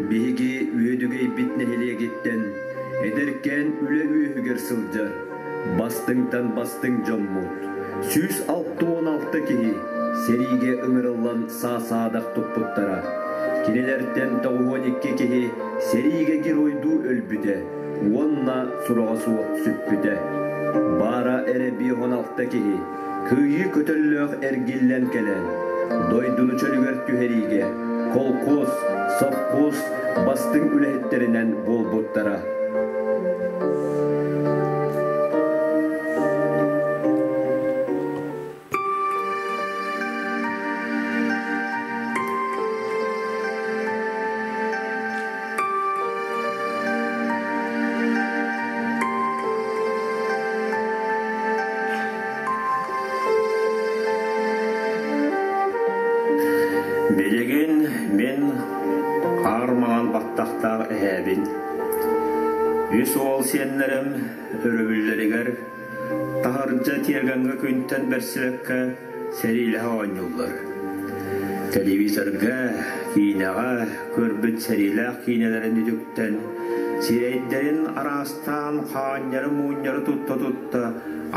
Биһиги Үөдүгэйбит нэһилиэгиттэн эдэркээн үлэ үөһүгэр сылдьар бастыҥтан бастыҥ дьоммут, 166 киһи сэриигэ ыҥырыллан саа-саадах туппуттара. Кинилэртэн 92 киһи сэриигэ геройдуу өлбүтэ уонна сураҕа суох сүппүтэ. Баара эрэ 56 киһи Кыайыы көтөллөөх эргиллэн кэлэн, дойдуну чөлүгэр түһэриигэ колхоз, совхоз бастыҥ үлэһиттэринэн буолбуттара. Билигин мин хаар маҥан баттахтаах эһээбин. Үс уол сиэннэрим өрөбүллэригэр таһырдьа тиэргэҥҥэ күнтэн бэрсибэккэ сэриилэһэ оонньууллар. Телевизорга, киинэҕэ көрбүт сэриилээх киинэлэрин үтүктэн, сирэйдэрин араастаан хаанньары-муунньары тутта-тутта,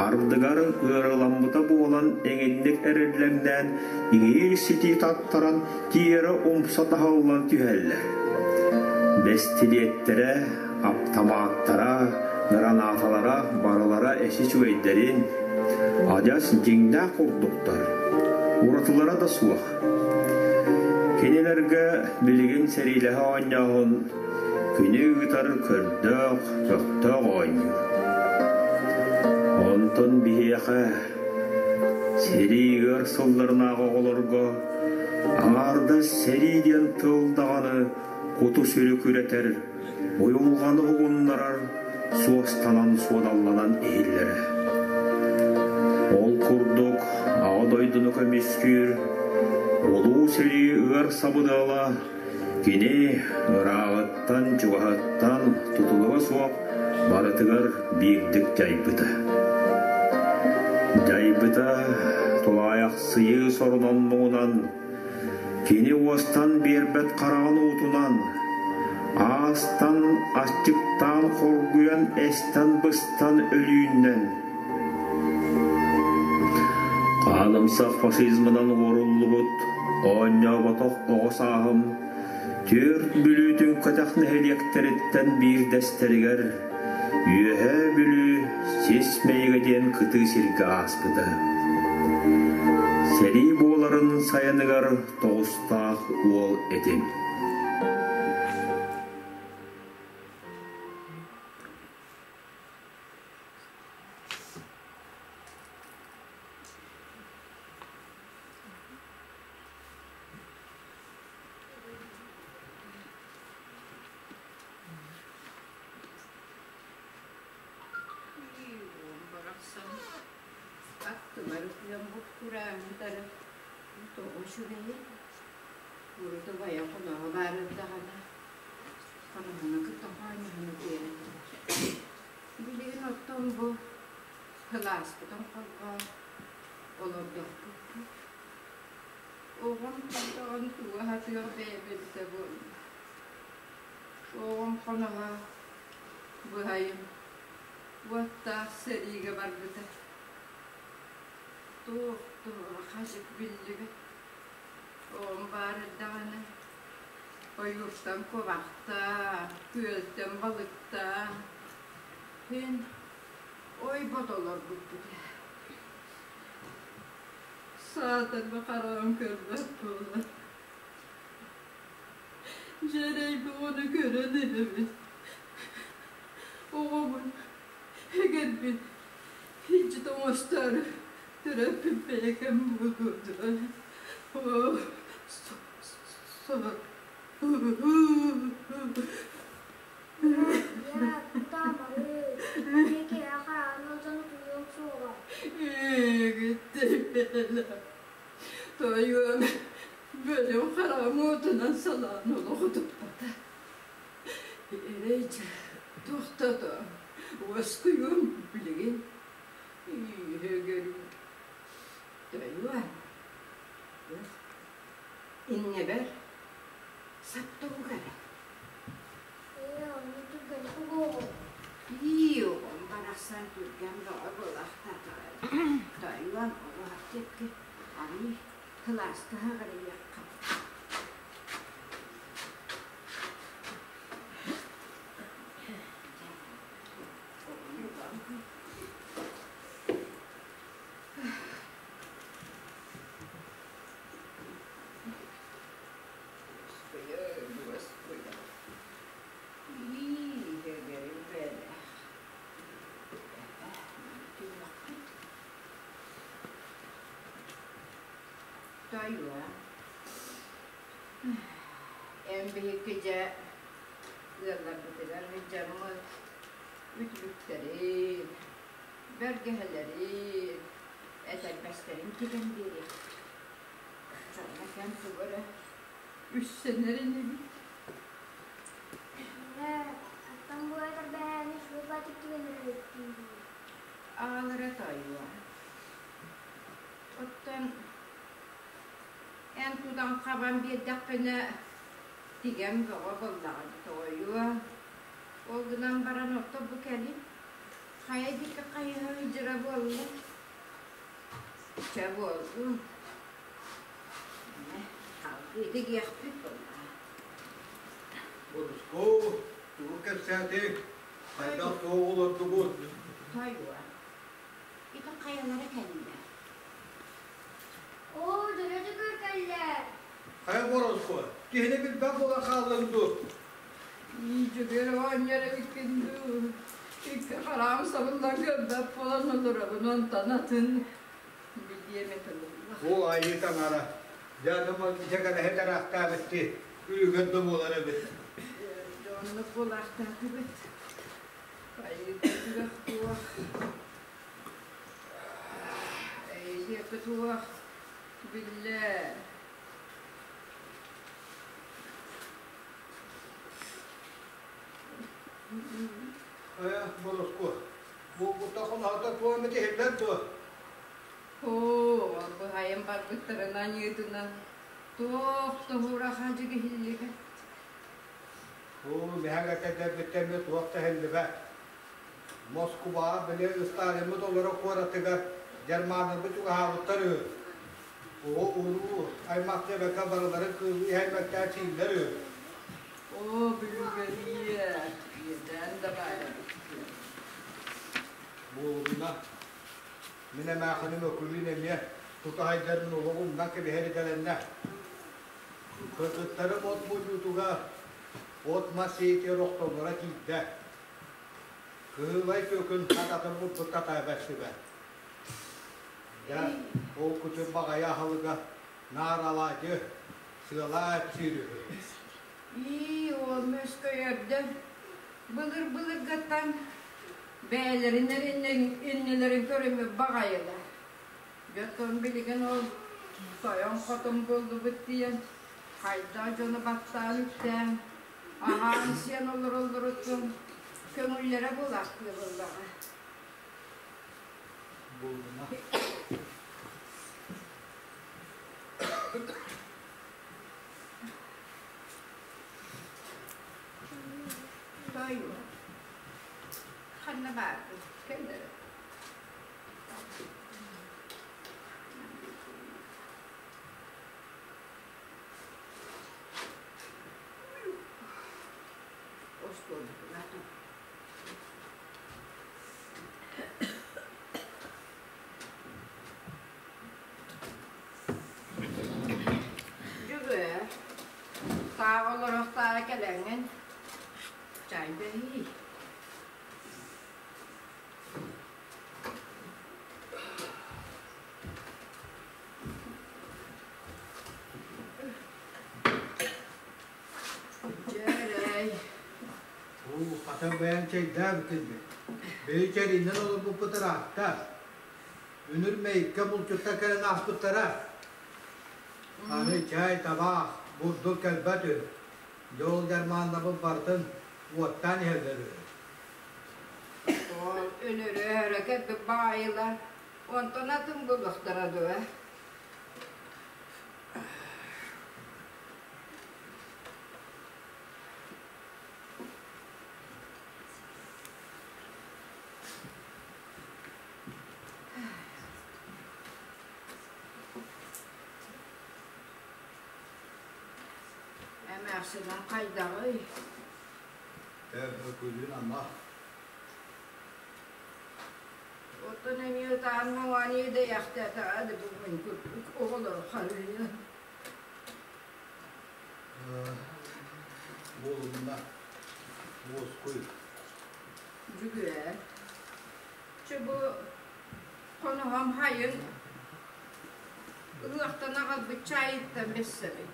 ардыгар ыарыыламмыта буолан эҥинник эриллэҥнээн, иҥиир-ситии таттаран, тиэрэ умса таһыллан түһэллэр. Бэстилиэттэрэ, аптамааттара, гранааталара барылара эси үчүгэйдэрин, адьас дьиҥнээх курдуктар, уратылара да суох. Кинилэргэ билигин сэриилэһэ оонньооһун күнү ыытар көрдөөх, көхтөөх оонньуу. Онтон биһиэхэ сэрии ыар сылларынааҕы оҕолорго аҥаардас сэрии диэн тыл даҕаны куту-сүрү күрэтэр, уйулҕаны уһугуннарар суостанан-суодалланан иһиллэрэ. Ол курдук Аҕа дойдуну көмүскүүр Улуу сэрии ыар сабыдыала кини ырааҕыттан-чугаһыттан тутулуга суох барытыгар биирдик дьайбыта. Дьайбыта тулаайахсыйыы сорунан муҥунан Кини уостан биэрбэт хараҕын уутунан, аастан аччыктаан хоргуйан эстэн-быстан өлүүннэн, хаанымсах фашизмынан уоруллубут оонньооботох оҕо сааһым түөрт Бүлүү түҥкэтэх нэһилиэктэриттэн биирдэстэригэр Үөһээ Бүлүү Сис Мэйигэ диэн кытыы сиргэ ааспыта. Сэрии буоларын сайыныгар тоҕустаах уол этим. Барахсан аттыбар ытыам буккураабытара тоҕо үчүгэйэй урут убайа хоноһо баар эрдэҕинэ хоноһону кытта хоонньоһон ытыар этилэр билигин оттон бу кылааспытын холбоон олордохпут оҕом тутаҕын тугу аһатыах бэйэбит буолла Оҕом хоноһо быһайым уоттаах сэриигэ барбыта. Туох туһуга хажык биллибэт. Оҕом баар эрдэҕинэ ойууртан куобахтаан, күөлтэн балыктаан, син ойбот олорбуппут ээ. Саатарба хараҕым көрбөт буолла. Дьэрэйбин ону көрөн эрэбин. Оҕобун, эгэрбин илдьит оҥостоору төрөппүт бэйэкэм буолуо дуо? Оо, Тойуом бөлүм хараҕым уотунан салаан олоҕу туппата. Эрэйдьэ тохтото, уоскуйуом билигин. Үһүгүрүм. Тойуом, иннибэр саптугу кэрэ. Түргэн бөҕө буолаахтаатаҕа. Тойуом, олох диэки арыый кылааска аҕырыйыахха. Тойуо, эн биһикки дьэ ыалларбытыгар дьаммыт үтүлүктэрин, бэргэһэлэрин, этэрбэстэрин тигэн биэриэхпит. Дьоно кэм тугу эрэ үссэнэр инибит. Оттон бу этэрбэһээни швейбатик түгэн эрэйдиир. Аҕалара тоойуо. Оттон эн тутан хабан биэрдэххинэ тигэн бөҕө буоллаҕа тоойуо. Ол гынан баран орто бу кэлин хайа диэки хайыһа ыйдьара буолла? Чэ буоллун. Салгыы тигиэхпит буоллаҕа. Борускуо, тугу кэпсээтиҥ? Хайдах туох олордугут? Тойуо, ити хайалара кэллэ? Оо, дьоно дьөгүөр кэллэ. Хайа Борускуо, киһини билбэт буолан хааллыҥ дуу? Дьөгүөр оҕонньор эбиккин дуу? Икки хараам сабыллан көрбөт буолан олоробун, онтон атын билиэм этэ буолла. Оо, айыы таҥара, дьэ аны итэ кэлэһи тараахтаабыттыы, үлүгэр да буолар эбит. Дьоннук буолаахтаатыбыт. Айыыта күрэх туох. Эйиэхэ туох биллэ. Э, Бороску, буолбута хоноһото туох эмит иһиллэр дуо? Оо, быһайын барбыттарын аньыытынан туох туһура хадьык иһиллибэт. Оо, мэһэк этэрдэрбиттэн туох да иһиллибэт. Москубаҕа били Сталиммыт олоро куоратыгар Германнарбыт чугаһаабыттар үһү. Оҕо уруу аймах диэбэккэ барыларын кыыллыы иһэлбэккэ сииллэр үһү. Оо, бүлүүгэлиэ, иэдээн да баар эбит. Буолумуна, мин эмээхиним Өкүлүүн эмиэ тута сылдьарын олох умнан кэбиһэр идэлэннэ. Кыргыттарым от мунньуутугар от-мас сиэтигэр охтоллоро тиийдэ. Кыһылай түөкүн хат атын булбут татаа бэрсибэ. Дьэ, ол күтүр баҕайы аһылыга наар алаадьы, сыалаа эпсиир үһү. Ии, ол мөскөйөрдө былыр-былыргаттан бэйэлэрин иннилэрин көрүммүт баҕайылар. Дьоттон билигин ол тойон-хотун буоллубут диэн хайдах дьону баттаан үктээн, аһаан-сиэн олороллоруттан көҥүллэрэ буолаахтыы буоллаҕа. Буолума. Тойуо, ханна бааргын кэллэрэ. Оскуолатыгар Дьөгүөр, таах олоруохтаара кэлэҥҥин чайда иһиий. Дьээрэй. Уу, хата бэйэҥ чэйдээбиккин дии. Бэйи кэриинэн олорбуппут ыраатта. Үнүр Мэйиккэ булчуттар кэлэн ааспыттара. Аны чай, табаах, бурдук кэлбэт үһү. Дьэ ол дьармааннабыт барытын уоттаан иһэллэр үһү. Ол үнүрү кэлбит баайылар онтон атын булуохтара дуо? Эмээхсинэн хайдаҕый? Өкүлүүн ама. Оттон эмиэ ытаан моҥоон иэдэйэхтээтэ да бүгүн курдук оҕолору харыйан. Буолумна. Уоскуй. Дьүгүөр. Чэ бу хоноһом хайын ыһыахтан аҕалбыт чаайыттан бэссэбин.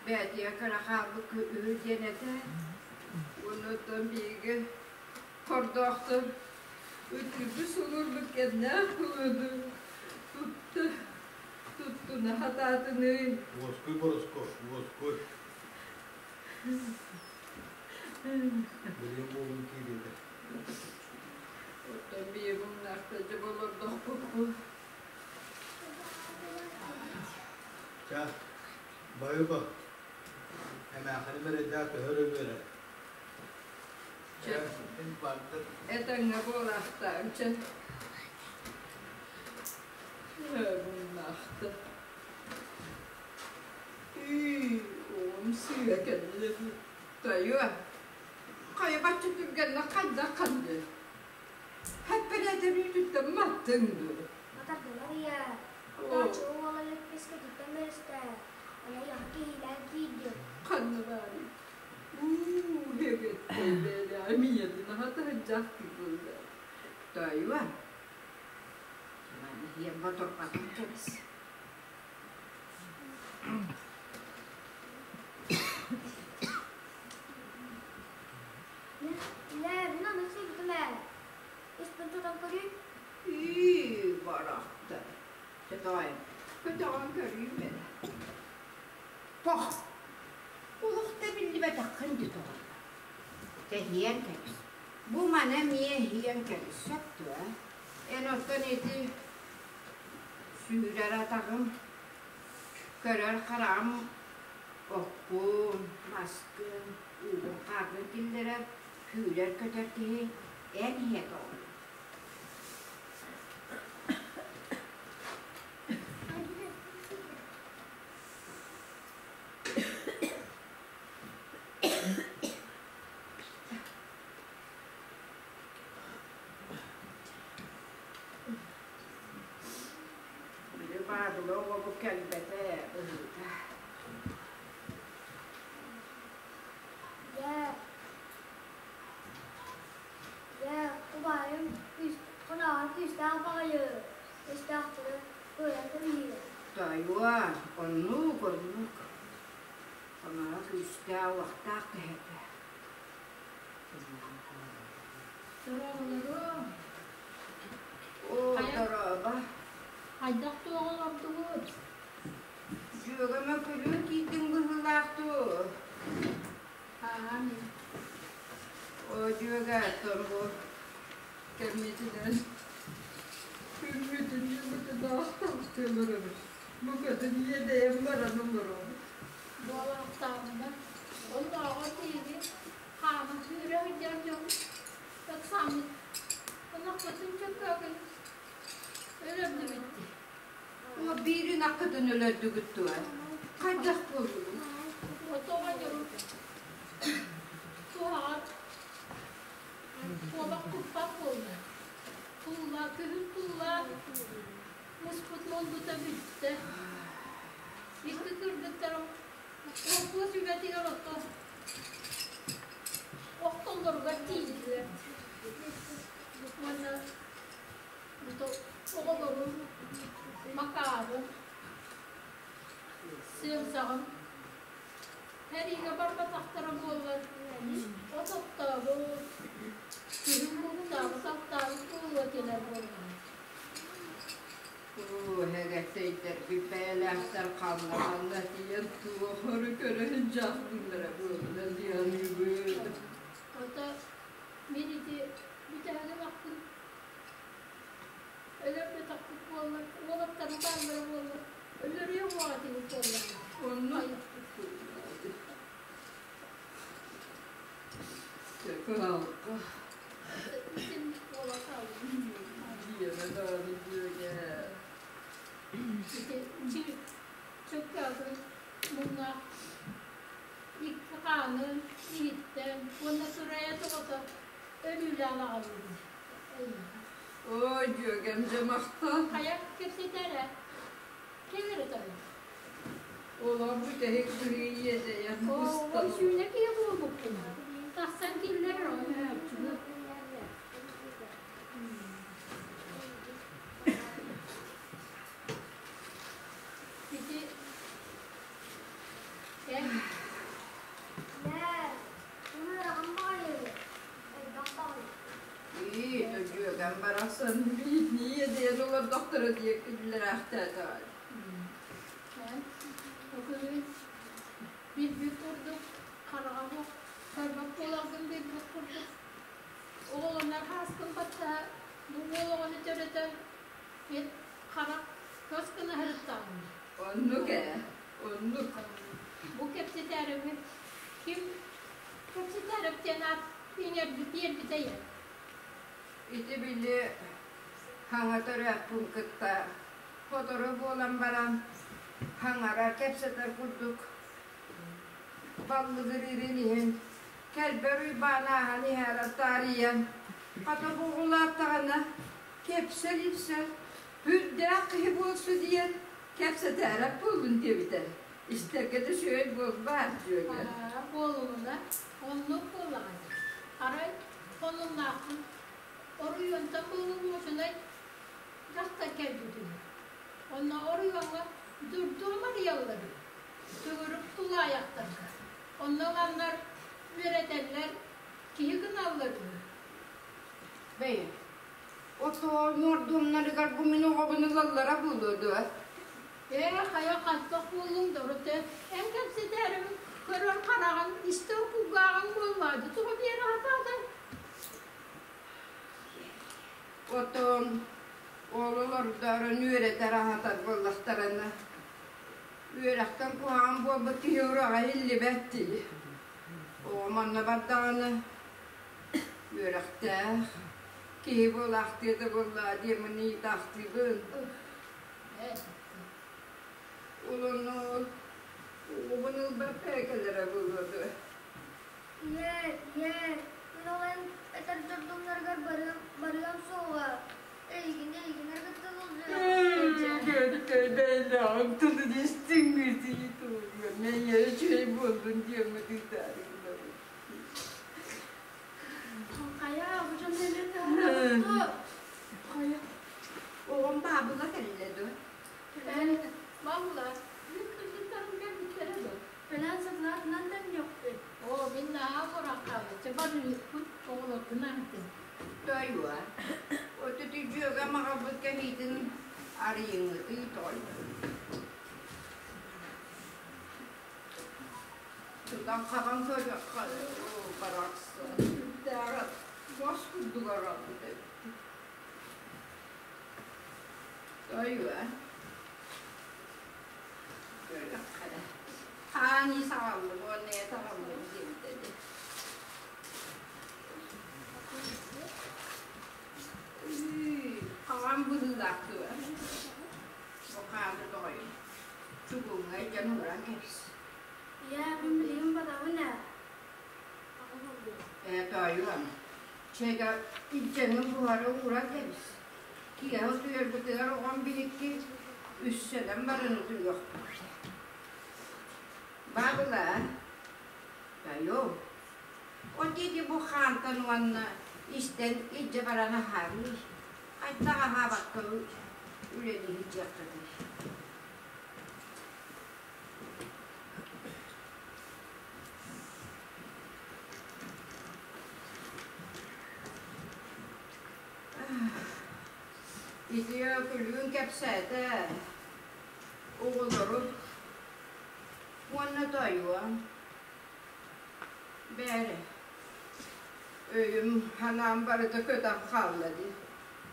Бээтийэ кыра хаалбыт үһү диэн этэ. Уонна оттон биһиги хордоохтор ытыырбыт сулуурбут кэннээх кулуну тутта туттуна хатаатыный. Уоскуй, Бороско, уоскуй. Билим буолун киириэтэ. Оттон биһиги муннаахта дьэ олордохпут. Ча, байыба, эмээхиним эрэйдээх төһө үөрэр. Чэ, этэҥҥэ буолаахтаан, чэ. Муннаахта. Ыы, оҕом сыыһа кэллэ. Тойуо, хайа бачча түргэннэ хайдах ханны? Хэппэрээтэри үүтүттэн маттыҥ дуо? Матардылар ийэ. Отоочу уола лэппиэскэтиттэн бэристэ. Аны яха киһилээн киирдим. Ханна баарый? Уу, һэгэттэй бээлээ, миэтин аһатаһыдьахтыы буолла. Тойуо, маны иһиэн боторҕотун кэбис. Илээ, мин аны сыыйбытым ээ. Испин тутан көрүй. Ии, барахта. Чэ, көтөҕөн көрүүм эрэ. Пох! Олох да биллибэтэххин дии тоҕо. Тэһиэн кэбис. Бу маны эмиэ иһиэн кэбис, сөп дуо? Эн оттон ити сүүрэр атаҕым, көрөр хараҕым оккун, маскын, уугун-хааргын киллэрэр, күүрэр-көтөр киһи эн иһэ тоҕо? Били баабыла оҕобу кэлбэтэ быһыыта. Дьэ, дьэ, убайым күүс, хоноһо күүстээх баҕайы, өстөөхтөрү кыайан кэбиһиэ. Тойуо, оннук, оннук. Хоноһо күүстээх, уохтаах киһи этэ. Дорооболору. Оо, Хайа, дорообо. хайдах туох олордугут? Дьүөгэм өкүлүүн киирдиҥ быһыылаах дуу? Ааһан Оо, дьүөгэ, оттон бу кэммитинэн күммүтүн дьылбытын аахтахтыы олоробут. Букатын иэдэйэн баран олоробут. Буолаахтаабына, оннооҕор биһиги хаама сүүрэ сылдьар дьон ыксааммыт ынахпытын чөккөөкүн өлөрдүбүт дии. Оо, биирин аккытын өлөрдүгүт дуо? Хайдах буоллугут? Оҕонньорум туһаҕар куобах куппат буолла. Тулла, күһүн туллаан муспут мундута бүттэ. Икки кыргыттарым холкуос үлэтигэр ото охтоллоругар тиийдилэр. Уонна оҕолорум Макаарым, Сыымсаҕым сэриигэ барбатахтара буоллар, от оттообут, күһүн бултаабыт, алтаабыт буолуо этилэр буоллаҕа. Оо, эһэгэттэрбит бэйэлээхтэр ханна-ханна тиийэн туох өрө көрө сылдьаахтыыллара буолла дианыыбыт. Ото мин ити бүтэһигин ахтын өлөрбөтөхпүт буоллар, уолаттарым бааллара буоллар, өлөрүө уоҕа этибит буоллаҕына. Онно кыһалҕа. Итинник буола хаалбыт. Диэмэ даҕаны дьүөгэ. Ити чөккөөкүн мунна. хаанын иһиттэн уонна сырайа тоҕото өлүүлээн аҕаллыбыт. Эйиэхэ. Ой, дьүөгэм дьэ махтал. Хайа, кэпсэтэ эрэ. Кэл эрэ тоойуом. Олор бүтэһик быһыы иэдэйэн Оо, быстал. сүүнэ киһи буолбуккун. Тахсан киллэр оҥоһооччуну. Ити эн Нээ, ыарахан баҕайы, элбэх баҕайы. Ии, дьүөгэм барахсан биирдии иэдэйэн олордохторо диye күллэрээхтээтэҕэ. Эн өкөрүн билбит курдук хараҕа суох барбат буоларгын билбит курдук оҕолонор хааскын баттаһа бу уол оҕону төрөтөн эн харах көс гына сырыттаҕыҥ. Оннук ээ, оннук. Бу кэпсэтээрэбин ким кэпсэтээрэп диэн аат иҥэрбит иэрбитэй Ити били хаҥа төрөөппүн кытта сотору буолан баран хаҥара кэпсэтэр курдук баллыгырыырын иһин кэлбэр Уйбаан ааһан иһээрэ таарыйан хата буоҕулааттаҕына кэпсэл-ипсэл үрдээх киһи буолсу диэн кэпсэтээрэп буоллун диэбитэ. Истэргэ да үчүгэй буолбаат дьүөгэ. Буолумуна, оннук буоллаҕа дии. Арай сонуннаахпын оройуонтан буолумуочунай дьахтар кэлбит үһү. Онно оройуоҥҥа дурдуом арыйаллар үһү. Төгүрүк тулаайахтарга. Онно ыланнар үөрэтэллэр, киһи гыналлар үһү. Бэйи, отоо мордуомнарыгар бу мин оҕобун ылаллара буолуо дуо? Ээ, хайа хантах буоллуҥ да урут эн кэпсэтээрим көрөр хараҕын, истэр кулгааҕыҥ буоллаады, тоҕо биэрэ сатаатаҥ? Отон ол олордорун үөрэтэр аһатар буоллахтарына, үөрэхтэн куһаҕан буолбут киһи ураҕа иһиллибэт дии. Оҕом онно бардаҕына үөрэхтээх киһи буолаахтыа да буоллаа диэммин ыйытаахтыыбын. Улуну угун ылбакка кэлэрэ буолуо дуо? Ийээ, ийээ, мин ол эн этэр дордуҥнаргар барыам, барыам суоҕа. Эйигин, эйигин эргиттэн сылдьыам. Бэйэлээҕим тылын истиҥ туруйа мэйэ үчүгэй буоллун диэммит ыытаары гынабын. Хайа, бу дьон эмиэ таһаарбыт. Хайа, оҕом баабыла кэллэ дуо? Кэлэн, Бабыла, мин кыргыттарым кэлбиттэрэ дуо? Кэлэн сатаатынан төннүөхпүт. Оо, мин наһаа олорон хаалбычча барыыһыкпын, оҕолорбун аһатым. Тойуо, отут үдьүөгэ маҕалбыт кэһиитин арыйыҥҥытый тоҕойдо. Тутан-хабан көрүөххэ барахсан сүрдээҕэ муос курдук оролбут эбит. Тойуо, көрүөххэ эрэ. Хаан ис аҕаллым уонна эт аҕаллым диэбитэ дии. Хаҕан быһыылаах дуо? Бу хааны тоҕойун. Чугуҥҥа илдьэн ууран кэбис. Ийээ, мин билигин барабын ээ. Ээ, тоойуом, чэйгэ илдьэҥҥин буһара ууран кэбис. Киэһэ утуйарбытыгар оҕом биһикки үссэнэн баран утуйуохпут. Баабыла, тоойуом, от ити бу хаантан уонна истэн илдьэ баран аһаарый. Хайдах аһаабакка үлэлии сылдьыаххытый? Ити күлүүн кэпсээтэ, оҕолору уонна тоойуом Бээрэ, өйүм санаам барыта көтөн хаалла дии.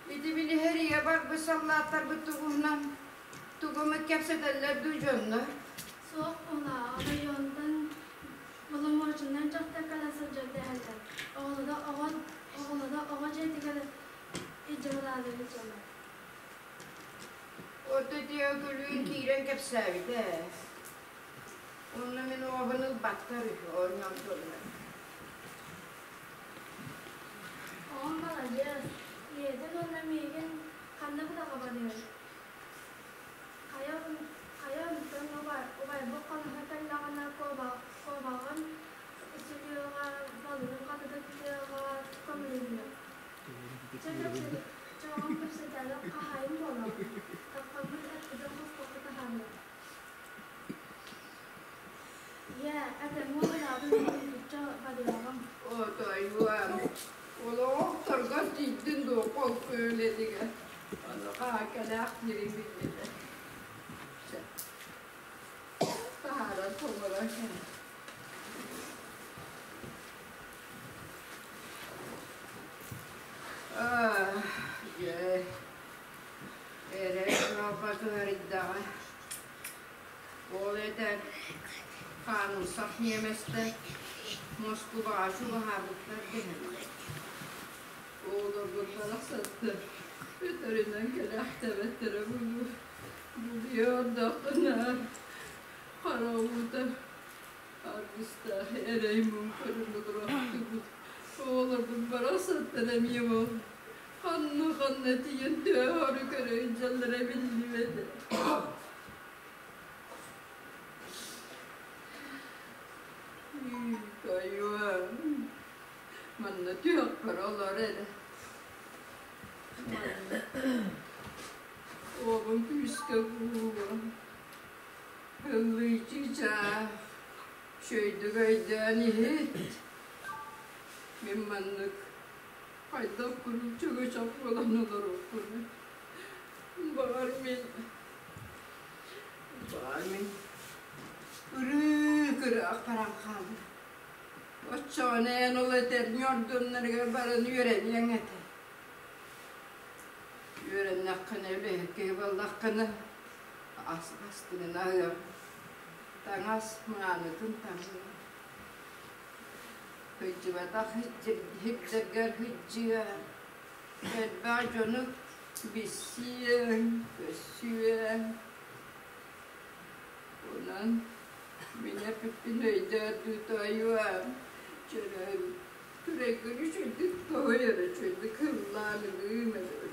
Ити били һэрийэ барбыт саллааттарбыт тугунан тугу эмит кэпсэтэллэр дуу дьоннор? Суох буолаа, оройуонтан боломуочунай дьахтар кэлэ сылдьар дэһэллэр. Оҕолоро оҕо, оҕолоро оҕо дьиэтигэр илдьэ бараары дьоннор. Ото ити күлүүн киирэн кэпсээбитэ. Онно мин оҕобун ылбаттар үһү оонньоотулар. Оҕом маладьыас, ийэтин уонна миигин ханна быраҕабыный? Хайа, хайа онтон убайбыт хоноһо кэллэҕинэ куобаҕын сүлүөҕэ, балыгын хатытын тыаҕа көмүлүнүө. Чэ, чэ, оҕом кэпсэтээри хаһаайын буолаҕын, таххаммыт эппитин хоспокко таһаарыа. Ийээ, этэҥҥэ олорообун иһин барыаҕым. Отойуом, олоҕохторго тиийдин дуо холку үлэтигэр. Ону хаһаакалаах дириҥ билбитэ. Таһааран толорон кэлэр. Дьэ, эрэ Европа кыһарыйдаҕа. Ол этэр хаанымсах ньиэмэстэр Москубаҕа чугаһаабыттар дэһэллэр. Оҕолорбут барахсаттар өтөрүнэн кэлээхтээбэттэрэ буолуо. Булуйа ордоххуна хара уута аргыстаах эрэй-муҥ көрөн олороохтубут. Оҕолорбут барахсаттар эмиэ ол ханна-ханна тиийэн төһө көрө сылдьаллара биллибэтэ. Тойуом, манна түһэхпэр олор эрэ. Манна уолум күүскэ кууһуо. Ыллыы чыычаах, үчүгэйдик өйдөөн иһит. Мин маннык хайдах куруук чөкөчөх буолан олоруохпунуй? Баҕар мин, баҕар мин ырыы-кыраах баран хааллым. Оччоҕуна эн ол этэр ньордуннарыгар баран үөрэниэҥ этэ. Үөрэннэххинэ, үлэһит киһи буоллаххына, ас астыгын аһыам, таҥас маанытын таҥныам. Кырдьыбатах сирдэргэр сылдьыа, элбэх дьону билсиэҥ, көрсүөҥ. Онон мин эппиппин өйдөөтүү тоойуом, чөрөөн күрэйгин үчүгдүк тоһуй эрэ үчүгдүк ыллаан ылыым эрэ.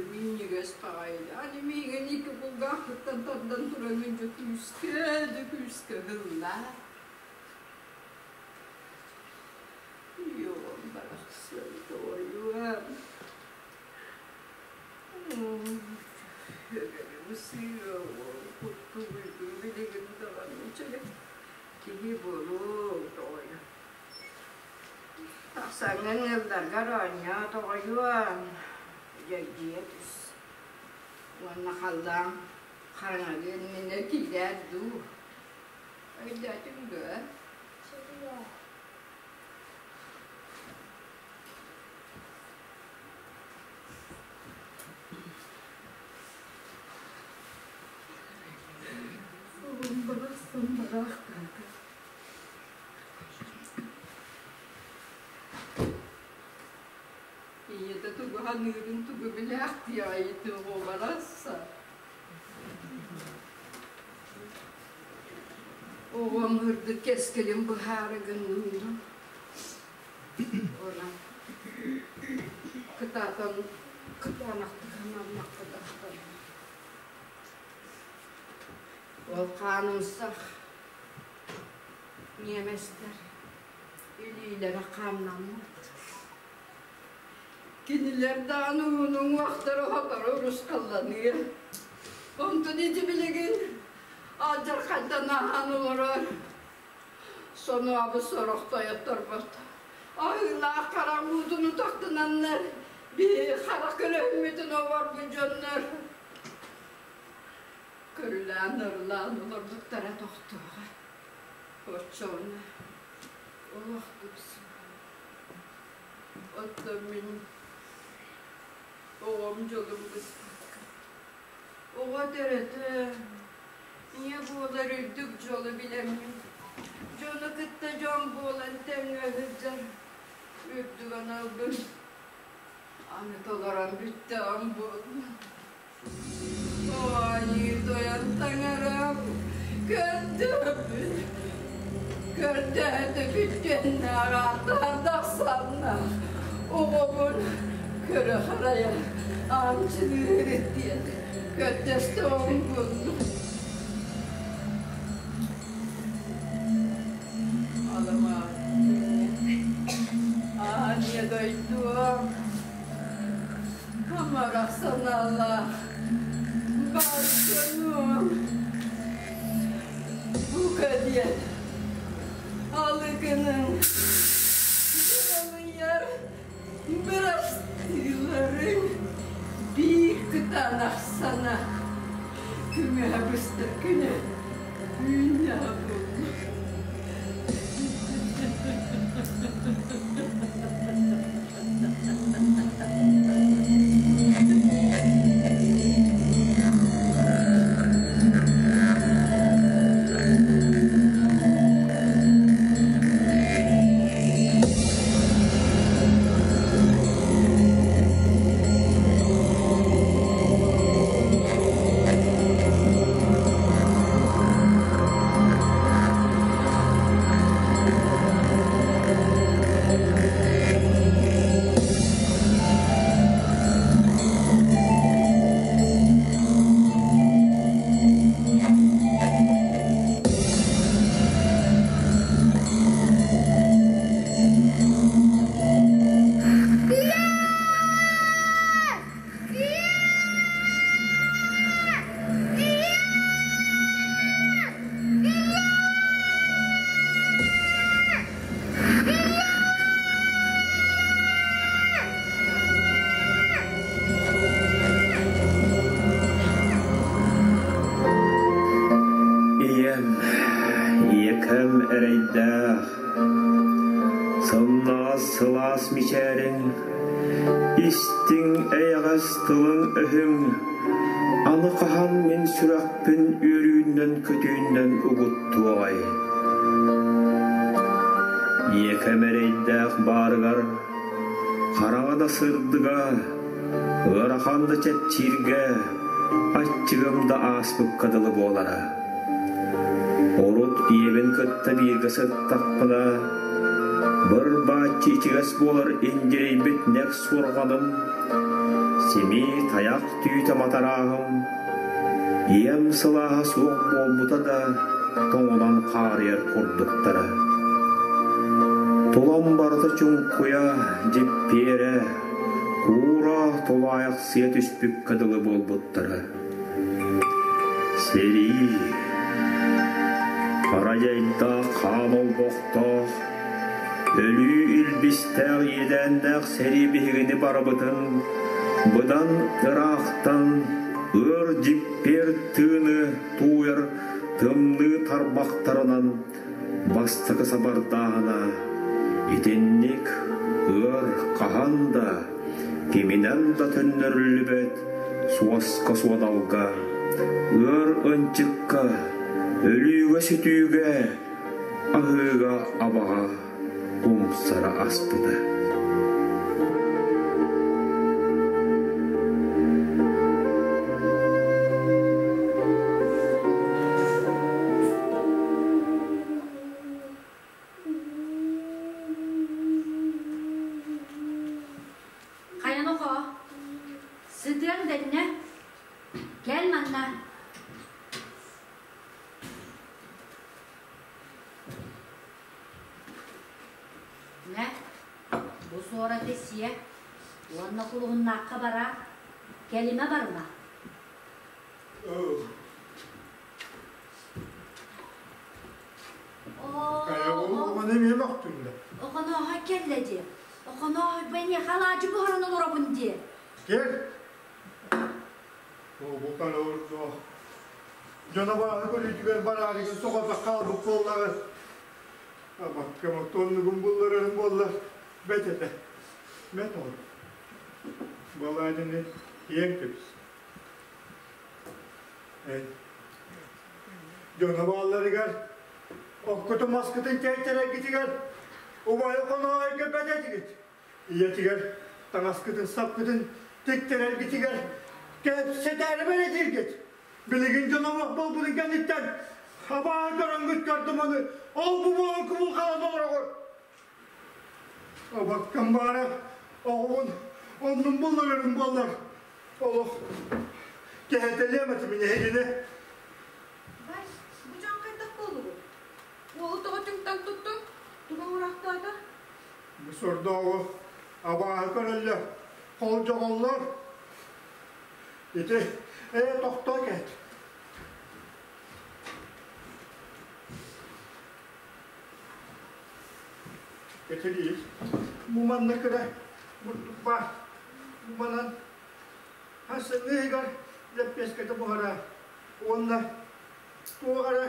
Минньигэс баҕайы. Аны миигин икки кулгаахпыттан тардан тураҥҥын дьэ күүскэ да күүскэ ыллаа. Йоҕом барахсан тоойуом. Куттугуйдум билигин даҕаны чэ киһи буолуоҥ тоойо. Тахсаҥҥын ыалларгар оонньоо тоҕойуом, дьэгдьийэ түс. Уонна халлаан хараҥалыы иннинэ киирээр дуу. Өйдөөтүҥ дуо? Барахсан бараахтаата. Ийэтэ тугу саныырын тугу билээхтиэҕэй барахсан. Оҕом үрдүк кэскилин быһаары гынным. Онон кытаатан кытаанахтык сананнахха тахсан. Ол хаанымсах Ньиэмэстэр илиилэрэ хааннаммыт. Кинилэр даҕаны уһун уҥуохтара сотору урусхалланыа. Онтон ити билигин алдьархайтан ааһан олорор сонуобу сорох тойотторбут аһыылаах хара уутун утахтананнар биһи хара көлөһүммүтүн оборбут дьоннор Көрүлээн-нарылаан олорбуттара тохтуоҕа. Оччоҕуна олох тупсуо. Оттон мин оҕом дьолун быспакка, оҕо төрөтөн, ийэ буолар үрдүк дьолу билэммин, дьону кытта дьон буолан тэҥҥэ сылдьар үрдүк аналбын аны толорон бүттэҕим буолла. Айыы тойон таҥарам, көрдөһөбүн, көрдөһөтө күттүөннээх ааттаах-ахсааннаах оҕобун көрө-харайа аанчылыыр диэн көрдөстө оҥкун. Алама Аанньа дойдуом амарах санаалаах бар дьонум бука диэн алыгының дьалыйар бырастыыларын биир кытаанах сана күҥэ быстар күнэ үүннэ буолла. Ийэм, ийэкэм эрэйдээх, сымнаҕас сылаас мичээриҥ, истиҥ эйэҕэс тылыҥ-өһүҥ аны хаһан мин сүрэхпин үөрүүнэн-көтүүнэн угуттуоҕай? Ийэкэм эрэйдээх баарыгар хараҥа да сырдыга, ыарахан да чэпчииргэ, аччыгым да ааспыкка дылы буолара. Урут ийэбин кытта бииргэ сыттахпына, быр-бааччы ичигэс буолар индиэйбит нэк суорҕаным, симии тайах түүтэ матарааһым, ийэм сылааһа суох буолбута да тоҥунан хаарыйар курдуктара. Тулам барыта чуҥкуйа, дьиппиэрэ, куура тулаайахсыйа түспүккэ дылы буолбуттара. Сэрии хара дьайдаах хаан олбохтоох, өлүү илбистээх иэдээннээх сэрии биһигини барыбытын быдан ыраахтан ыар дьиппиэр тыыны тууйар тымныы тарбахтарынан бастакы сабардааһына итинник ыар хаһан да киминэн да төннөрүллүбэт суоска-суодалга, ыар ынчыкка, өлүүгэ-сүтүүгэ, аһыыга-абаҕа умсара аспыта. Хайан оҕо, сытыаҥ дэннэ, кэл манна. Мэ, бу суораты сиэ уонна кулуһуннаахха бара, кэлимэ барыма. Оҕону эмиэ мөхтүҥ да. Оҕонооһой кэллэ дии. Охонооһой бэйиэхэ алаадьы буһаран олоробун дии. Кэл. Бука олордо. Дьоно бааһы көрүүтүгэр бараарыгын соҕотох хаалбыт буоллаҕа. Абакка мотуоннугун булларарым буолла. Бэт этэ. Бэт оҕо. Балаадьыны тиэҥ кэбис. Дьоно баалларыгар оккутун маскытын кэйтэрэргитигэр убайы хоноойго бэдэтигит. Ийэтигэр таҥаскытын сапкытын тиктэрэргитигэр кэпсэтээри бэрэтииргит. Билигин дьон омох буолбутун кэнниттэн абааһы көрөҥгүт көрдүм аны ол-бу буолан кубулҕалан олороҕун. Абаккам баара оҕобун оннун булларарым буоллар олох кэһэтэлиэм этим эһигини. Бай, бу дьон хайдах буоллугут? Уолу тоҕо түҥ-таҥ туттуҥ? Туга ураахтаата? Бу сордооҕу абааһы көрөллөр, холдьоҕоллор. Ити ээ тохтоо кээт. Кэтириис, бу манна кыра бурдук баар. Бу манан хасыҥҥыһыгар лэппиэскэтэ буһара уонна туох эрэ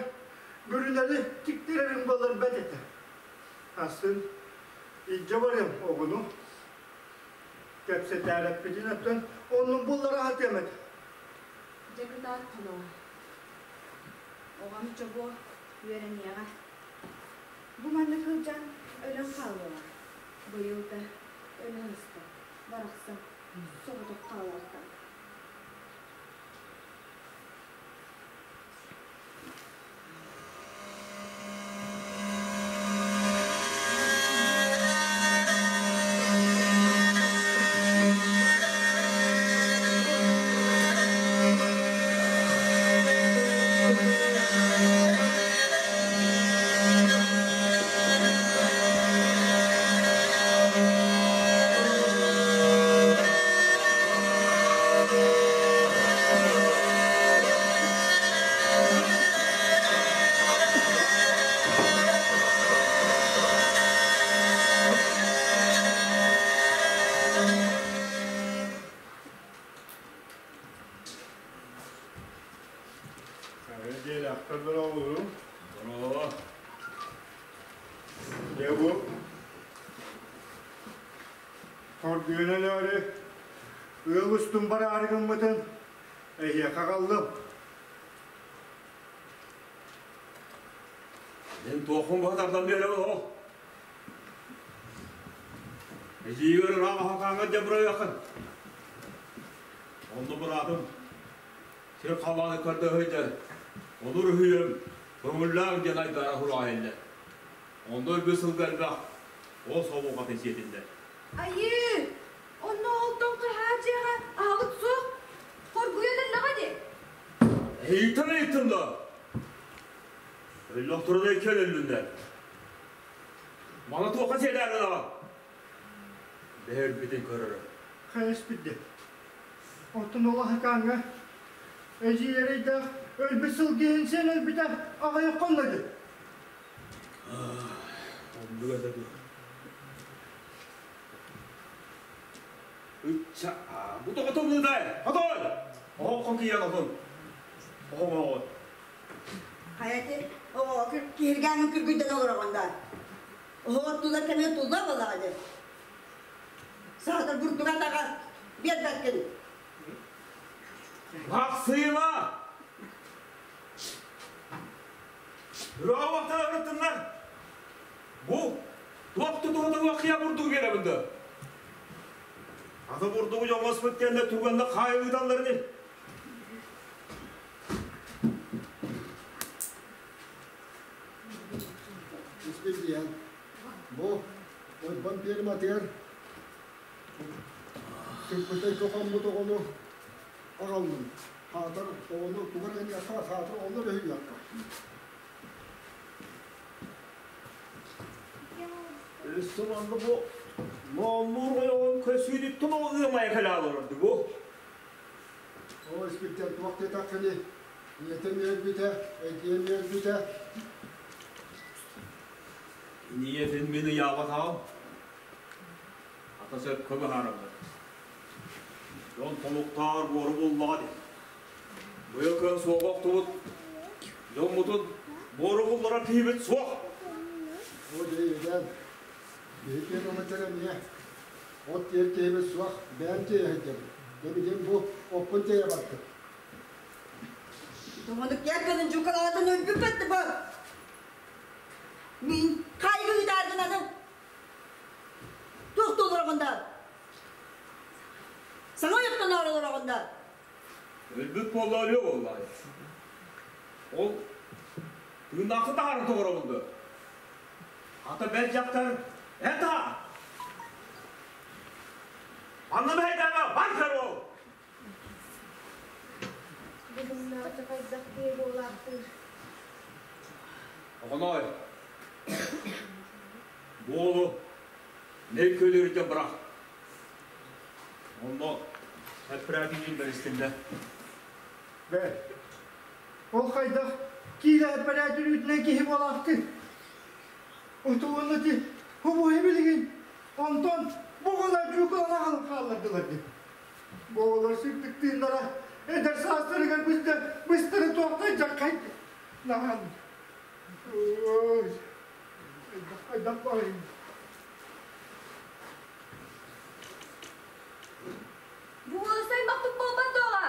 бүрүнэри тиктэрэрин буоллар бэт этэ. Асын илдьэ барыам оҕону. Кэпсэтээрэппитин оттон оннун буллара сатыам этэ. Дьэ кытаат хоноо. Оҕом чобуо үөрэниэҕэ. Бу маннык сылдьан өлөн хаалыаҕа. Быйыл да өлөн ыста, барахсан соҕотох хаалаахтаата. Здорово. Дьэ бу хоргуйан өлөөрү ыал устун бараары гыммытын эһиэхэ аҕаллым. Мин туохпун быһа тардан биэрэбин ол. Эдьиийгэр ыраах аһакааҥҥа дьабырайыаххын. Онно быраатым сир халааны көрдөһөйдө, онур үһүйэм көҥүллээх диэн айдара хураайыллар. Онно өлбүт сылга элбэх ол собуҕатын сиэтиллэр. Айыы! Онно ол тоҥхой дьиэҕэ аһылык суох. Хоргуйан өллөҕө дии. Эйиттэн ыйыттым да. Өллөхтөрүнэ икки өлөллүннэр. Маны туохха сиэлээри аҕа? Бэһирбитин көрөрө. Хайаспит Оттон ол аһакааҥҥа эдьиийэрэйдээх өлбүт сылгыһын сиэн өлбүтэ аҕыйах хонно дии. Оннук этэ дуу. Ычча, бу тоҕо тымныытай? Хотой! Оһоххо киирэн отун. Оһоҕоҕун. Хайа оҕо киһиргээн күргүйдэн олороҕун да. Оһоҕор тулар кэмэ тулла буоллаҕа дии. Саатар бурдуга таҕа биэрбэккин. Бахсыйма! Үрэҕэ Бу туох тутуһутуга бурдугу биэрэбин да? Аты бурдугу дьоҥоспут кэннэ туганна хаайыыталларын Испирдиэн, бу ойбон пиэрмэтигэр сыппытай көхөммүт оҕону аҕаллым. Хаатар оҕону тугар гыныахха, хаатар оҕолор өһүйүөххэ. Өссө манна бу Мооннуур ойоҕун көсүүтүттэн ол ыамайа кэлэ олорорду бу. Ол испиттэн туох диэтэххиний? Ийэтэ үөрбүтэ, эдьиийим үөрбүтэ. Ийэтин мин ыйаабатаҕым. Ата сөпкө быһаараллар. Дьон толуктаар буору буллаҕа дии. Быйыл кыһын суоҕа охтубут дьоммутун буору булларар киһибит суох. Оо дьэ иэдээн, биһи киэн эмиэ от тиэр киһибит суох, бэйэм тиэйэ сылдьабын. Дьэ билигин бу оппун тиэйэ бардым. Тоҕонук кэргэнин дьукалаатын өлбүппэт бу. Мин хайгы ыытааргынаны туох толороҕун да? Саҥа ойохтоноору олороҕун да? Өлбүт буолла өлүө буолла. Ол тыыннаахты таһааран тоҕоробун дуо? Ата бэл дьахтар это! Манна мэһэйдээмэ, бар көр ол! Бүгүннээҕи хайдах киһи буолаахтыыр? Оҕоной, буолу не көлүөрдэ бырах. Онно эппэрээтиниин бэристиннэ. Бэ, ол хайдах киилэ эппэрээтин үүтүнэн киһи буолаахтыыр? Отуонна ти хубуһи билигин онтон бугуна дьуукалана хаалан хааллардылар дии. Бу оҕолор сырдык тыыннара эдэр саастарыгар быста быстары туохтай дьаххай наһан. Ой, хайдах хайдах баҕайым. Бу уолусай махтык буолбат дуоҕа.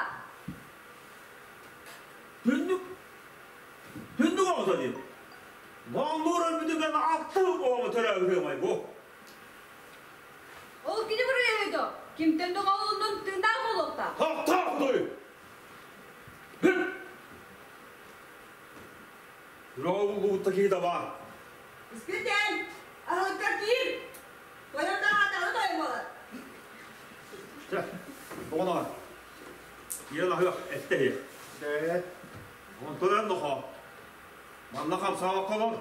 Түннүк Түннүк оҕото диэн. Мооннуур өлбүтүгэр алтыы оҕо төрөөбүтүөмай бу. Ол кини буруйа дуо? Кимтэн да оҕолоннун тыыннаах буолуохтаах. Тохтоох туй! Бүт! Үрэҕэ киһи да баар. Испирдиэн, аһылыккар киир! Тойон да аатаҕы тойон буолар. Чэ, оҕолоор, киирэн аһыах, эттэ иһиэх. Ээ, Онтон эн нохоо, манна хамсаабакка олор.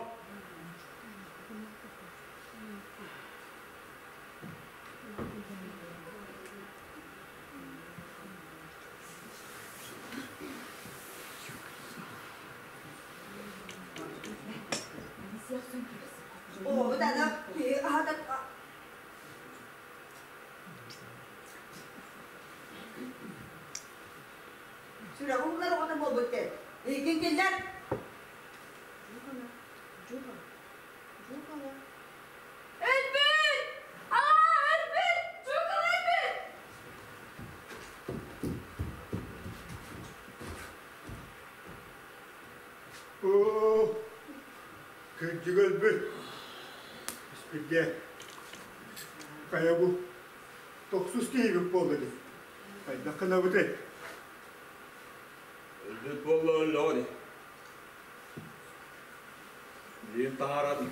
Оҕобут аны киһи аһата Сүрэҕи улар оҕото буолбут диэн. Эйигин киллэр. Жукова, Жукова, Жукова. Өлбүт! Аа, өлбүт! Жукова өлбүт! Оо, кырдьык өлбүт. Испирдиэн. Хайа бу тохсус киһибит буолла дии. Хайдах гынабытый? Өлбүт буолла өллөҕө дии. Билигин таһааран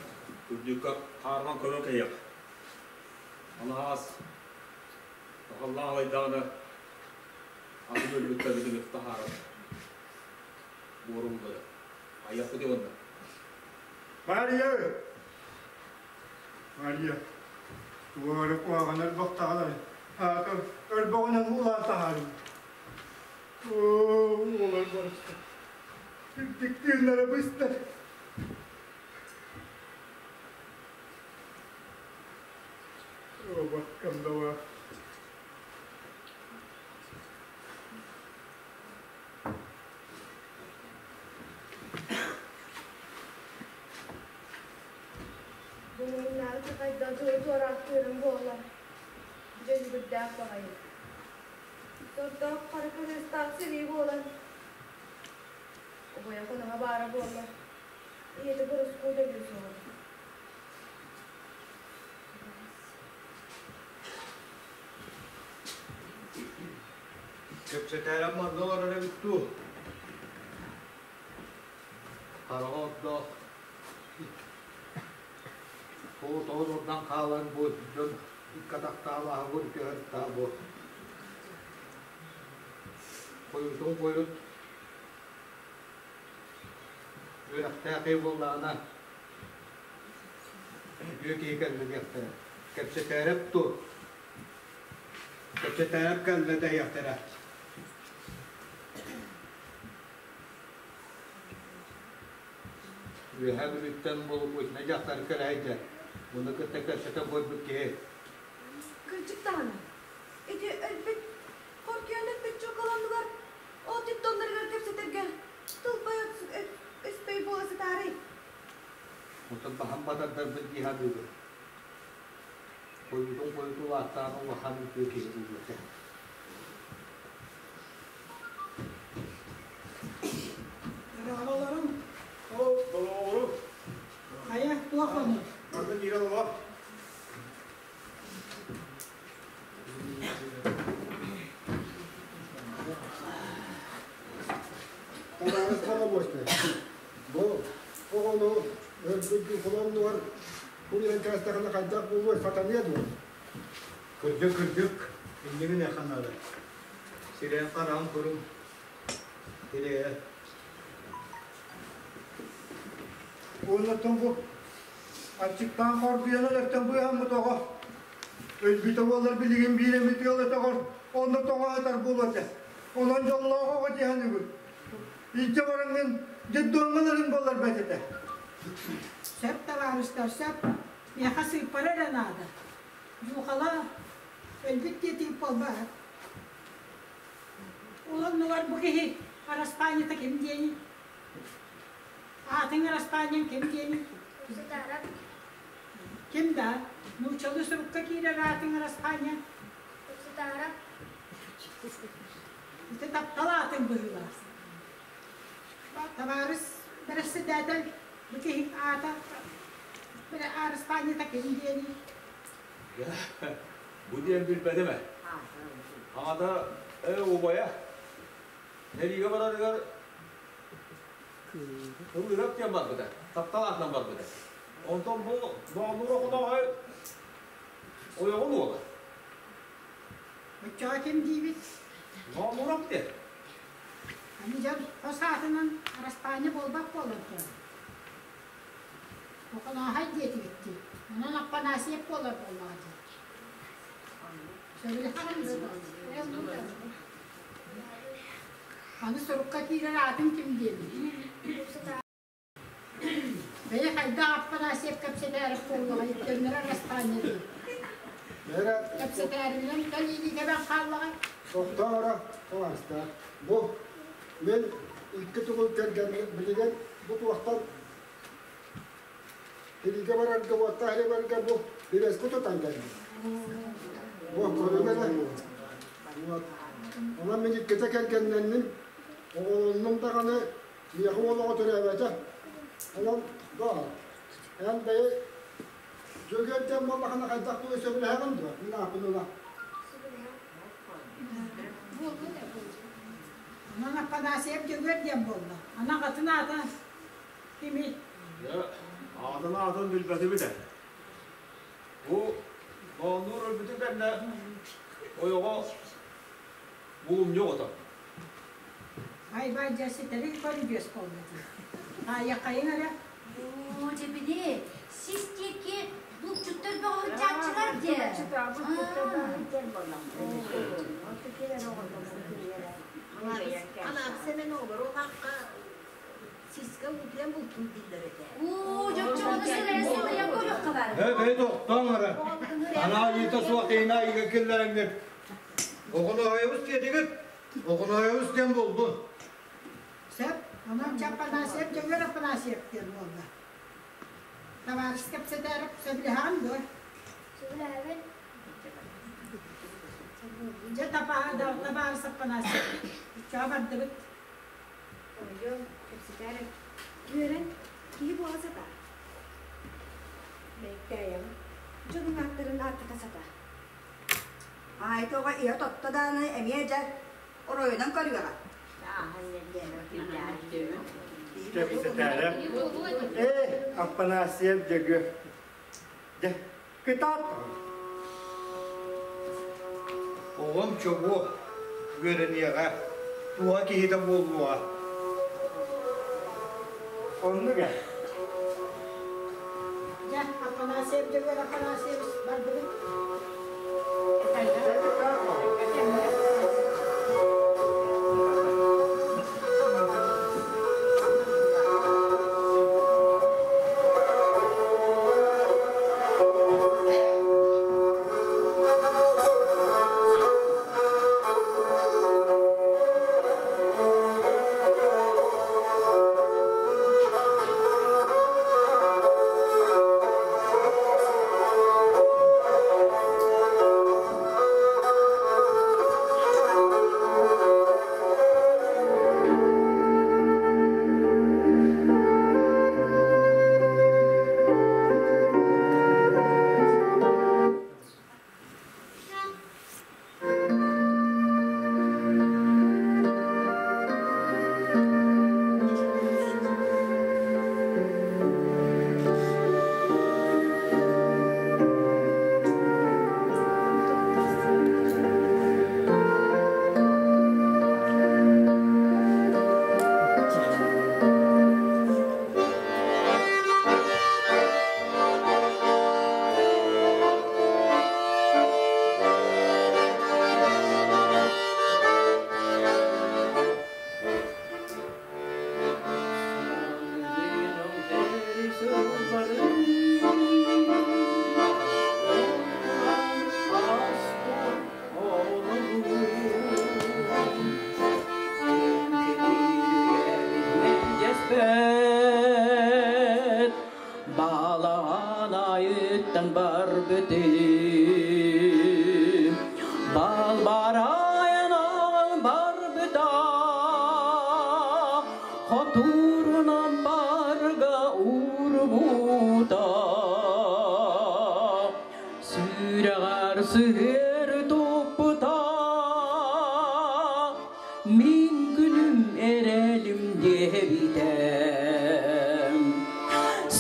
үрдүккэ хаарынан көмөн кэйиэх. Анаһаас халлаан алайдаҕына атын өлбүттэрбитин таһааран буоруллары. Айахпыт уонна. Мария! Мария, туора куһаҕан өлбөхтөҕүнэ, аата өлбөҕүнэн уулаан таһаарыы. Оо, уолар барыста. Үрдүк тыыннара быстар. Оо, баккам да баар. Бу хайдах дьылы туораахтыырым буолла, дьөлүгүрдээх баҕайы. Сордоох хара кырыыстаах сэрии буолан, убайа хоноһо баара буолла, ийэтэ борускуо да өлүө суоҕа. Кэпсэтээрэн манна олорор эбит дуу? Хараҕа ордоох Тоҕус урдан хаалан бу дьон икки атахтаах үтүө бу хойутун хойут үөрэхтээх киһи буоллаҕына үтүө киһи кэллэ диэхтэрэ. Кэпсэтээрэп дуо? Кэпсэтээрэп кэллэ дэһиэхтэрэ. Үөһээ Бүлүүттэн булуммутуна дьахтар кэлэйдэ. Муну кытта кэпсэтэ буолбут киһи. Кырдьык даҕаны, ити өлбүт хоргуйан өлбүт чоколонугар ол детдомнарыгар кэпсэтэргэ тылбай өспөй буола сытаарый? Онтон баһан батардарбыт дии саныыбын. Хойутун хойуту улааттаан улахан үтүө киһи буолуо этэ. Араабаларым. О, долоору. Хайа, туох ону? Манна киирэн олор. Өлбүт дьуухала оннугар куруйан кээстэҕинэ хайдах буолуой, сатаныа дуо? Кырдьык, кырдьык, иннигин эхэ наада. Сирэйин хараҕын курум, тирэйэ. Уоннаттан бу аччыктаан хоргуйан өлөртөн быыһаммыт оҕо өлбүтэ буоллар билигин биир эмит ыал өтөҕөр онно тоҕо сытар буолуо этэ. Онон дьоллоох оҕо дии саныыбын. Илдьэ бараҥҥын детдомҥа ыларын буоллар бэрт этэ. Сөп, табаарыстар, сөп. Миэхэ сыыппара эрэ наада. Дьуухала өлбүт диэтиҥ буолбаат? Ол оннугар бу киһи араспаанньата ким диэний? Аатыҥ араспаанньаҥ ким диэний? Сатаров. Ким да? Нууччалыы сурукка киирэр аатыҥ араспаанньаҥ? Сатаров. Ити таптал аатыҥ быһыылаах. Табаарыс бэрэссэдээтэл бу киһиҥ аата араспаанньата ким диэний? Бу диэн билбэтим ээ. Аҕата убайа сэриигэ барарыгар Ыллыырап диэн барбыта, таптал аатынан барбыта. Онтон бу Бооннуур Охонооһой ойоҕун уола. Оччоҕо ким диибит? Бооннуурап диэн. Аны дьон хос аатынан араспаанньа буолбат буолан турар. Охонооһой диэтибит дии. Онон Аппанасьев буолар буоллаҕа дии. Сөбүлэһэҕин дуо? Аны сурукка киирэр аатыҥ ким диэний? Бэйэ хайдах Аппанасьев кэпсэтээри буоллаҕай, көннөрү араспаанньа дии. Эрэ Кэпсэтээринэн кэлиини кэбэн хааллаҕай. Тохтоо табаарыстар. Бу мин икки тугул кэргэммин билигин бу туохтан Тириигэ барарга уоттаах эрэ барарга бу бирэску тутан кэллим. Бу көрүҥ эрэ. Вот. Онон мин иккитэ кэргэннэнним. Оҕолоннум даҕаны миэхэ уол оҕо төрөөбөтө. Онон баар. Эн бэйэ Дьөгүөрдээн буоллахына хайдах буолуо сөбүлэһэҕин дуо? Мин ааппын ыла. Онон Аппанасьев Дьөгүөр диэн буолла. Аны аҕатын аата кимий? Аатын аатын билбэтибит ээ. Бу Бооннуур өлбүтүн кэннэ ойоҕо булумньу оҕото. Ай-бай дьэ ситэри көрүдьүөс буолла дии. Таайыаххайыҥ эрэ. Оо, дьэ били, сис диэки булчуттар бөҕө сылдьааччылар дии. Анаабыс эмэн оҕолору сиска утуйан бултуур дииллэр этэ. Оо, дьоччоҕону сылайа сылайа көрүөххэ баар. Ээ, тохтоон эрэ. Анаайыыта суох иһин айыыга киллэрэҥҥит. Оҕоноойобус диэтигит. Оҕоноойобус диэн буолбун. Сөп. Онон Аппанасьев Дьөгүөр Аппанасьев диэн буолла. Табаарыс кэпсэтээри сөбүлэһэҕин дуо? Сөбүлэһэбин. Дьэ табаарыс Аппанасьев. Оччоҕо бардыбыт. Ойон, кэпсэтээр үөрэн киһи буола сатаа. Мэйиктээйэҕин, дьонуҥ ааттарын ааттата сатаа. Аайта оҕо иһэ тотто даҕаны эмиэ дьэ оройунан көрүөҕэ. Кэпсэтээрэ. Ээ, Аппанасьев Дьөгүөр. Дьэ, кытаат. Оҕом чобуо, үөрэниэҕэ, туоһа киһитэ буолуоҕа. Оннук ээ. Дьэ, Афанасьев Дьөгүөр Афанасьевич бардыбыт. Дьэ, кытаат. сыллары Ол ааспыт олоҕум Мэлдьэспэт балаҕан айыттан барбытым Балбарайан барбыта хотуурунан барга уурбута Сүрэҕэр сыһыары туппута мин күнүм эрэлим диэбитэ.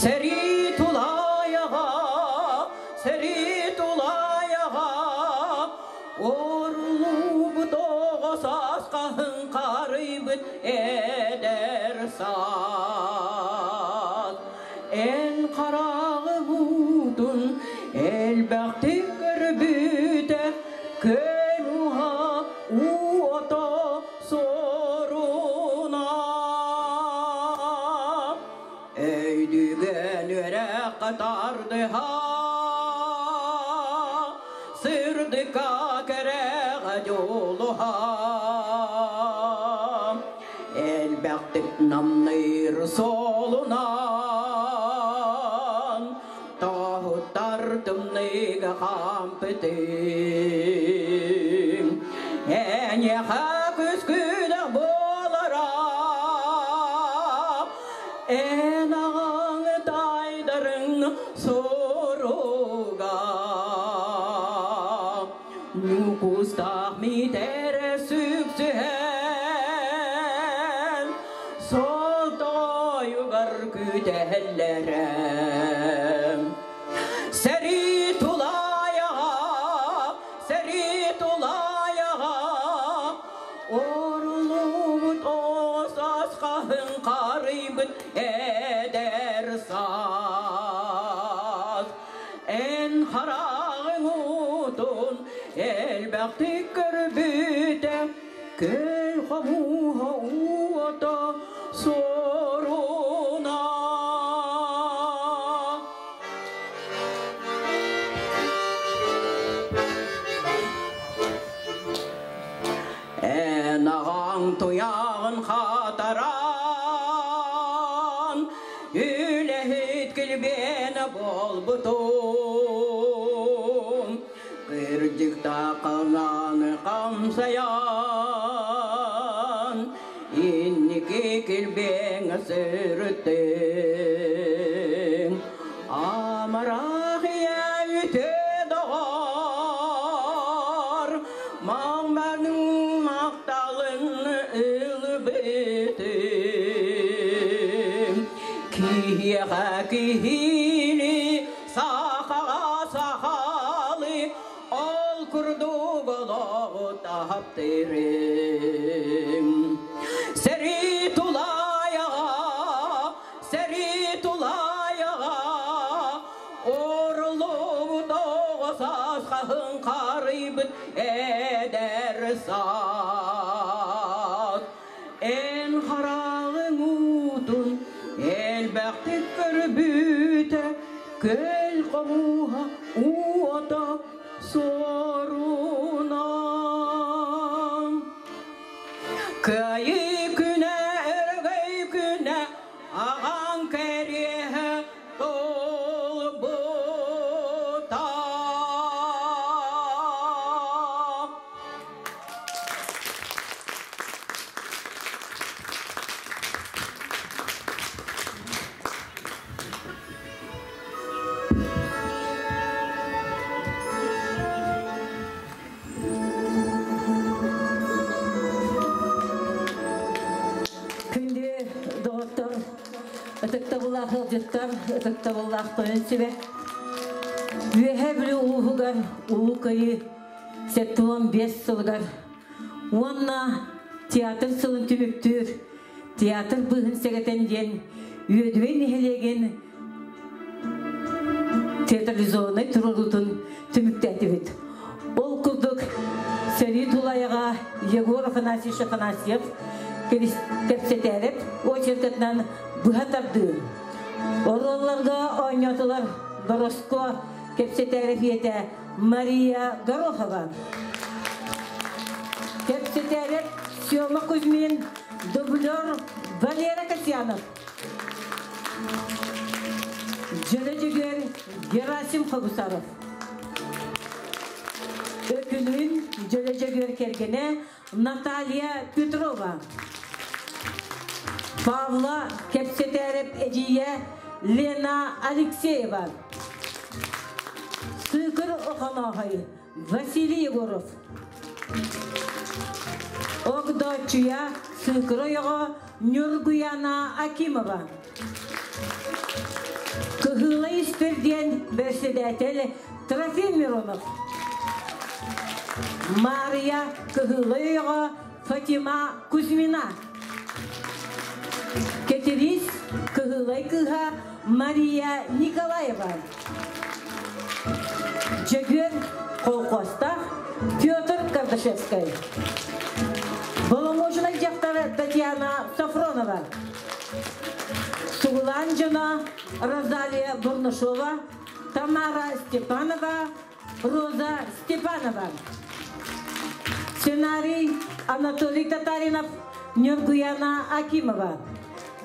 Сэрии тулаайаҕа, сэрии тулаайаҕа, Орлуубут оҕо саас хаһыҥ харыйбыт эдэр саас. Эн хараҕы уутун элбэхтик көрбүтэ, Көй муһа уу ото суоруна. Өйдүгэн үөрэххэ тардыһа, Сырдыкка кэрэҕэ дьулуһа. Элбэхтик намныыр суолунан Тоһуттар тымныыга хаампытыҥ. Эйиэхэ күскүдэх буолара, Эн аҕаҥ таайдарыҥ суруга. Ньукуустаах Миитэрэ сүксүһэн, Солтойугар күүтэллэрэ. Сэрии тулаайаҕа, сэрии тулаайаҕа, Орулуубут оҕус асхаһын харыйбыт эдэр саас. Эн хараҕыҥ уутун элбэхтик көрбүтэ, Көй хомууһа уота суоруна. Эн аҕаҥ туйаҕын хатаран, Үлэһит килбиэнэ буолбутум. Кырдьыктаахынан хамсайан, Инники килбиэҥ сырыттыҥ. Амарах ийэ үтүө доҕор, Маҥманың махталын ылбытым. Киһиэхэ киһини сахаҕа сахалы ол курдук олоҕу таптыырым. Сэрии тулаайаҕа, сэрии тулаайаҕа, Орлубут оҕо саас хаһыҥ харыйбыт эдэр саас. Эн хараҕыҥ уутун элбэхтик көрбүтэ, Көл хомууһа уота суоруна. Кыайыы күнэ, өрөгөй күнэ, аҕаҥ кэриэһэ туолбута. Күндү доҕоттор, ытыктабыллаах ыалдьыттар, ытыктабыллаах тойон сүбэ. Үөһээ Бүлүү улууһугар Улуу Кыайыы 75 сылыгар уонна театр сылын түмүктүүр театр быыһын сэгэтэн диэн Үөдүгэй нэһилиэгин театрализованнай туруоруутун түмүктээтибит. Ол курдук сэрии тулайаҕа Егор Афанасьевич Афанасьев кэпсэтээреп очеркатынан быһа тардыы. Оруолларга оонньоотулар Бороско кэпсэтээри фиэтэ Мария Горохова. Кэпсэтээрэ Сема Кузьмин, дублер Валера Касьянов. Дьөлө Дьөгүөр Герасим Хобусаров. Өкүлүүн Дьөлө Дьөгүөр кэргэнэ Наталья Петрова. Павла Кэпсэтээрэп эдьиийэ Лена Алексеева. Сыыкыр Охонооһой Василий Егоров. Огдооччуйа Сыыкыр ойоҕо Ньургуяна Акимова. Кыһыыла Испирдиэн бэрэссэдээтэл Трофим Миронов. Мария Кыһыыла ойоҕо Фатима Кузьмина. Кэтириис Кыһыылай кыыһа Мария Николаева. Дьөгүөр колхозтаах Петр Кардашевскай. Боломуочунай дьахтар Татьяна Софронова. Сугулаан дьоно Розалия Бурнашова, Тамара Степанова, Роза Степанова. Сценарий Анатолий Татаринов, Нюргуяна Акимова.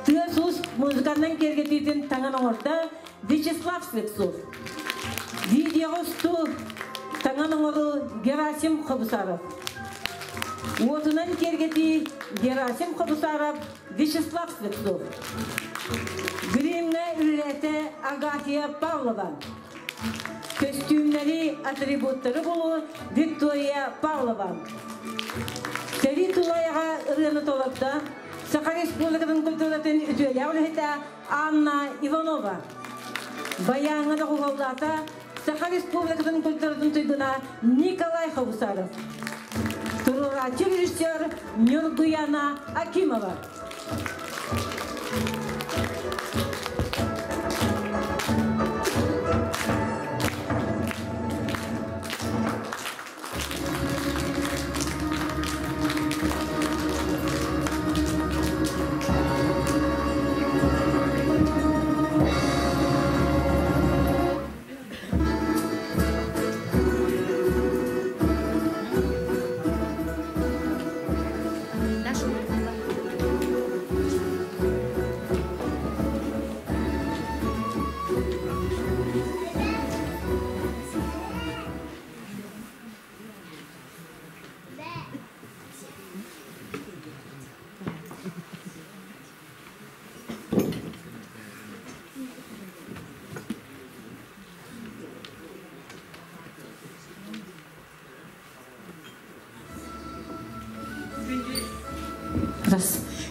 Тыас-уус музыканнан киэргэтиитин таҥан оҥордо Вячеслав Слепцов. Видеоҕа устуу таҥан оҥоруу Герасим Хобусаров. Уотунан киэргэтии Герасим Хобусаров, Вячеслав Слепцов. Гримҥэ үлэлээтэ Агафья Павлова. Көстүүмнэри, атрибуттары булуу Виктория Павлова. Сэрии тулайаҕа ырыаны толордо Саха Республикатын культуратын үтүөлээх үлэһитэ Анна Иванова. Баяҥҥа доҕуһуоллаата Саха Республикатын культуратын туйгуна Николай Хобусаров. Туруорааччы режиссер Нюргуяна Акимова.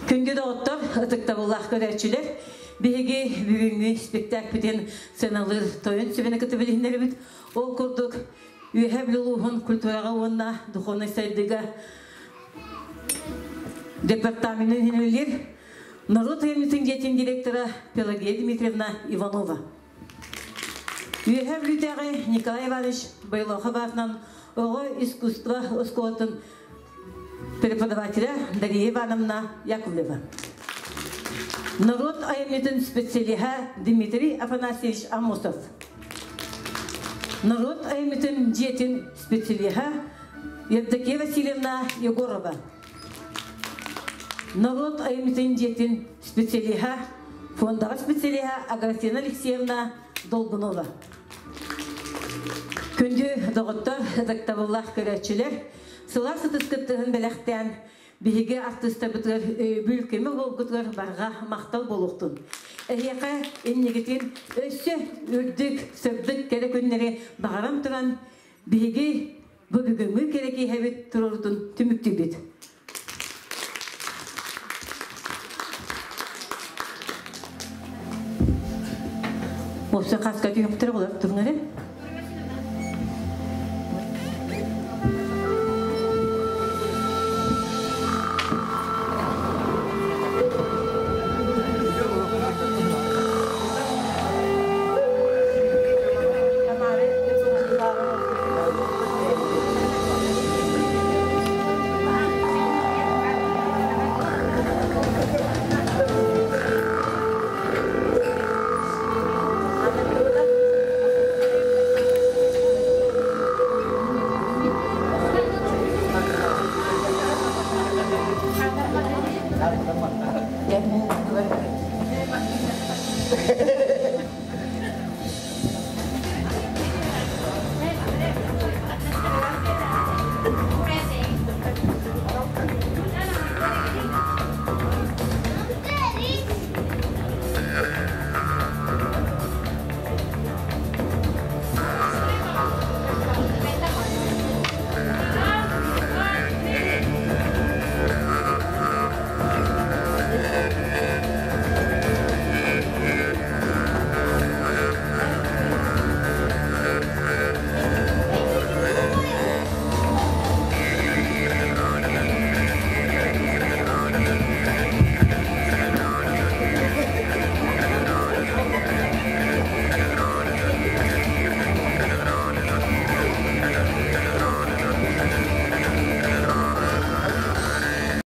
Күндү доҕоттор, ытыктабыллаах көрөөччүлэр, биһиги бүгүҥҥү спектакльбитин сыаналыыр тойон сүбэни кытта билиһиннэрибит. Ол курдук, Үөһээ Бүлүү улууһун культураҕа уонна духовнай сайдыыга департаменын иһин Норуот айымньытын дьиэтин директора Пелагея Дмитриевна Иванова. Үөһээ Бүлүүтээҕи Николай Иванович Бойлохов аатынан оҕо искусство оскуолатын преподавателя Дария Ивановна Яковлева. Норуот айымньытын специалиһа Дмитрий Афанасьевич Амосов. Норуот айымньытын дьиэтин специалиһа Евдокия Васильевна Егорова. Норуот айымньытын дьиэтин специалиһа, фондаҕа специалиһа Аграфена Алексеевна Долгунова. Күндү доҕоттор, ытыктабыллаах көрөөччүлэр, сылаас ытыскыттыһын бэлэхтээн биһиги артыыстарбытыгар өйөбүл көмө буолгутугар барҕа махтал буолуохтун. Эһиэхэ иннигитин өссө үрдүк, сырдык кэрэ күннэри баҕаран туран биһиги бу бүгүҥҥү кэрэ киэһэбит туруорутун түмүктүүбүт. Уопса хаска түһүктэр олор турнары.